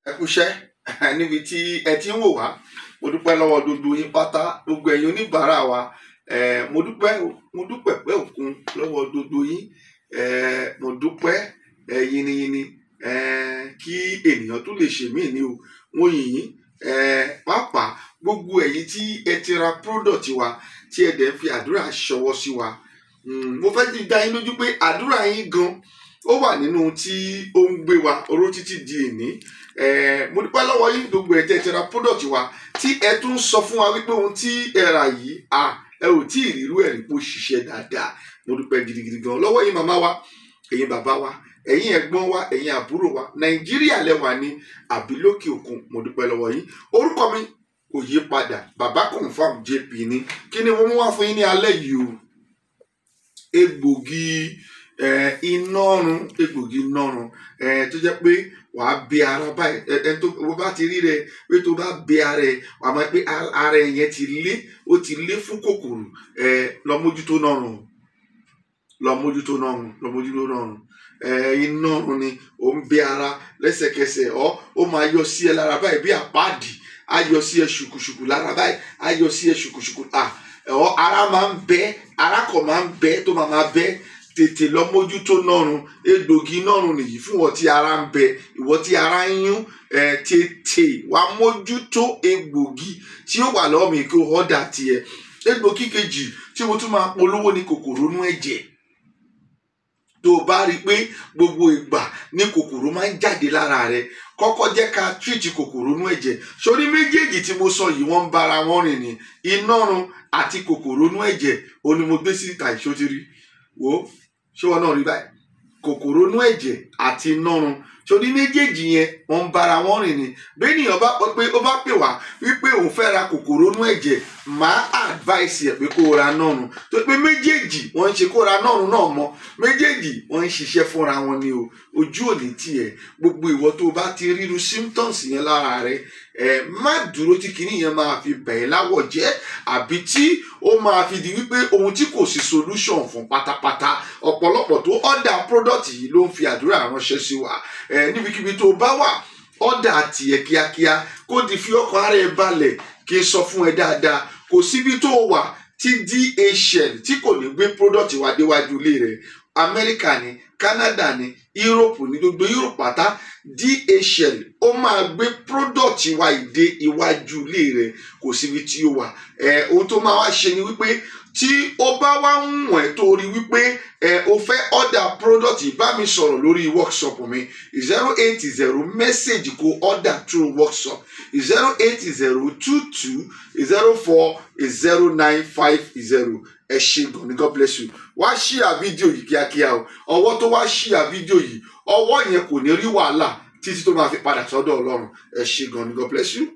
Ẹ kúṣẹ́ níbi tí ẹ ti ń wò wá. Mo dúpẹ́ lọ́wọ́ gbogbo yín pátá, gbogbo ẹ̀yin oníbàárà wa. Mo dúpẹ́, mo dúpẹ́ pẹ́ òkun lọ́wọ́ gbogbo yín. Mo dúpẹ́ yiniyini kí ènìyàn tún lè ṣe mí ní o. Mo yìn yín pàápàá gbogbo ẹ̀yin tí ẹ ti ra product wa, tí ẹ dẹ̀ ń fi àdúrà ṣọwọ́ sí wa. Mo fẹ́ ti dá yín lójú pé àdúrà yín gan ó wà nínú tí ó ń gbé wa oró títí di èní. Mo dúpẹ́ lọ́wọ́ yín gbogbo ẹ̀ tẹ́ ẹ ti ra product wa, tí ẹ tún sọ fún wa wípé ohun tí ẹ rà yìí, ẹ ò tí ì rírú ẹ̀rí pé ó ṣiṣẹ́ dáadáa. Mo dúpẹ́ gidigidi gan lọ́wọ́ yín, màmá wa, ẹ̀yin bàbá wa, ẹ̀yin ẹ̀gbọ́n wa, ẹ̀yin àbúrò wa. Nàìjíríà lẹ́wà ní àbí lókè òkun, mo dúpẹ́ lọ́wọ́ yín. Orúkọ mi kò yí padà, Bàbá Confam JP ni. Kí ni mo mú wá fún yín ní alẹ́ yìí o? Egbògi inọ́run, egbògi inọ́run tó jẹ́ pé wàá bẹ ara báyìí. Ẹ tó bá ti rí rẹ pé tó bá bẹ ara ẹ, wàá mọ̀ pé ara ẹ yẹn ti lé, ó ti lé fún kòkòrò. Lọ mójútó nọ́run, lọ mójútó nọ́run, lọ mójútó nọ́run. Inọ́run ni ó ń bẹ ara lẹ́sẹ̀kẹsẹ̀. Ó máa yọ sí ẹ lára báyìí bí àpáàdì, á yọ sí ẹ ṣùkùṣùkù lára báyìí, á yọ sí ẹ ṣùkùṣùkù. Ara máa ń bẹ, ara kò máa ń bẹ tó máa máa bẹ. Tètè lọ mójútó nọ́run. Egbògi nọ́run nìyí fún ìwọ tí ara ń bẹ, ìwọ tí ara ń yún. Tètè wá mójútó egbògi tí ó wà lọ́wọ́ mi kí o ọ̀dà tiẹ̀. Egbògi kejì tí mo tún máa polówó ní kòkòrò inú ẹ̀jẹ̀. Tó o bá rí i pé gbogbo ìgbà ní kòkòrò máa ń jáde lára rẹ, kọ́kọ́ jẹ́ ká treat kòkòrò inú ẹ̀jẹ̀. Sórí méjèèjì tí mo sọ yìí, wọ́n ń bára wọn rìn ní. Inọ́run àti kòkòrò inú ẹ̀jẹ̀ ó ní mo gbé síta. Ìṣòtìrí wo, ṣé wọn náà rí báyìí? Kòkòrò inú ẹ̀jẹ̀ àti inọ́run, sórí méjèèjì yẹn, wọ́n ń bára wọn rìn ní. Bẹ́ẹ̀nìyàn bá pé ó bá pè wá wípé òun fẹ́ ra kòkòrò inú ẹ̀jẹ̀, máa advice ẹ̀ pé kó ra nọ́run, tó pé méjèèjì wọ́n ń ṣe, kó ra nọ́run náà mọ́. Méjèèjì wọ́n ń ṣiṣẹ́ fúnra wọn ni o. Ojú òní tiẹ̀. Gbogbo ìwọ tó bá ti ríru symptoms yẹn lára rẹ, ẹ má dúró tí kinní yẹn máa fi bẹ̀ ẹ́ láwọ̀ jẹ́, àbí tí ó máa fi di wípé ohun tí kò sí solution fún pátápátá. Ọ̀pọ̀lọpọ̀ tó order product yìí ló ń fi àdúrà ránṣẹ́ sí wa. Ẹ níbikíbi tó bá wà, order tiẹ̀ kíákíá, kó di fi ọkàn ara ẹ balẹ̀. Kí n sọ fún ẹ dáadáa, kò síbi tó wà tí DHL tí kò ní gbé product wa déwájú ilé rẹ̀. Amẹ́ríkà ní, Canada ní, Europe ní, gbogbo Europe pátá, DHL ó máa gbé product wa ìdé iwájú ilé rẹ̀. Kò síbi tí ó wà. Ohun tó máa wá ṣe ni wípé tí ó bá wá ń wọ̀n ẹ́ tó rí wípé o fẹ́ order product, bá mi sọ̀rọ̀ lórí WhatsApp mi, 080, message kó order through WhatsApp, 08022040950. Ẹ ṣé gan ni, God bless you. Wá share fídíò yìí kíákíá o. Ọwọ́ tó wá share fídíò yìí, ọwọ́ yẹn kò ní rí wàhálà títí tó máa fi padà sọ́dọ̀ Ọlọ́run. Ẹ ṣé gan ni, God bless you.